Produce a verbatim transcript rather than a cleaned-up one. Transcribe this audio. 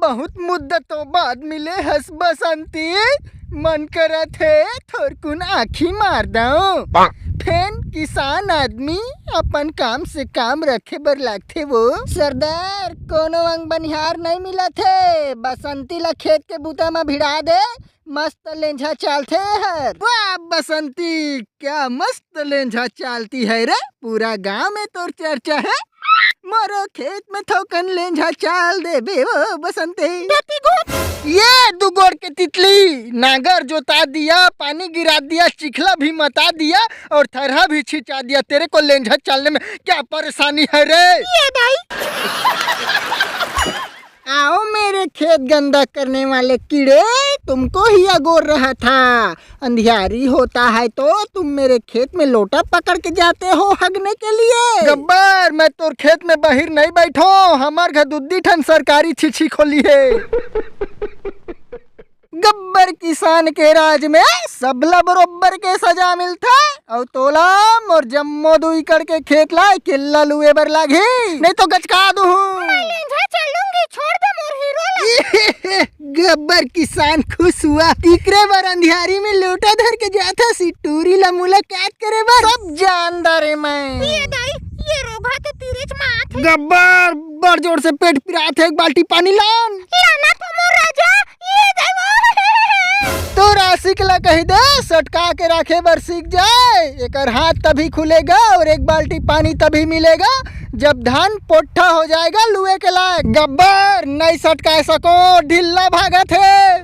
बहुत मुद्दतों बाद मिले हस बसंती, मन करत हे थोरकुन आँखी मार दंव। फेन किसान आदमी अपन काम से काम रखे बर लागथे वो। सरदार, कोनो अंग बनिहार नइ मिलत हे, बसंती ला खेत के बूता म भिड़ा दे, मस्त लेंझा चालथे हर। वाह बसंती, क्या मस्त लेंझा चालती है रे, पूरा गांव में तोर चर्चा है। मोरो खेत में थोकन लेंझा चाल देबे वो बसंती। ये दू गोड़ के तितली, नागर जोता दिया, पानी गिरा दिया, चिखला भी मता दिया और थरहा भी छिंचा दिया। तेरे को लेंझा चालने में क्या परेशानी है रे? ये दाई। आओ मेरे खेत गंदा करने वाले कीड़े, तुमको ही अगोर रहा था। अंधियारी होता है तो तुम मेरे खेत में लोटा पकड़ के जाते हो हगने के लिए। गब्बर, मैं तोर खेत में बहिर नहीं बैठो, हमार घर दुद्दी ठन सरकारी छीछी खोली है। गब्बर किसान के राज में सबला बरोबर के सजा मिलथे। अउ तोला मोर जम्मो दू एकड़ के खेत ला अकेल्ला लुए बर लागही, नहीं तो गचका दूहूं। मैं लेंझा चलूंगी, छोड़ दे मोर हीरो ला। गब्बर किसान खुश हुआ। इकरे बर अंधियारी में लोटा धर के जाथस टूरी ला मुलाकात करे बर। सब जानदार हे मैं। ये दाई, ये रोगहा के तीरेच म आथे। गब्बर, बड़ जोर से पेट पिरात हे, एक बाल्टी पानी लान। लाना तो मोर राजा, ये दाई वो। तोर आशिक ला कहि दे, सटका के राखे बर सीख जाए। एकर हाथ तभी खुलेगा और एक बाल्टी पानी तभी मिलेगा, जब धान पोट्ठा हो जाएगा लुए के लायक। गब्बर, नहीं सटकाए सको, ढिल्ला भागत हे।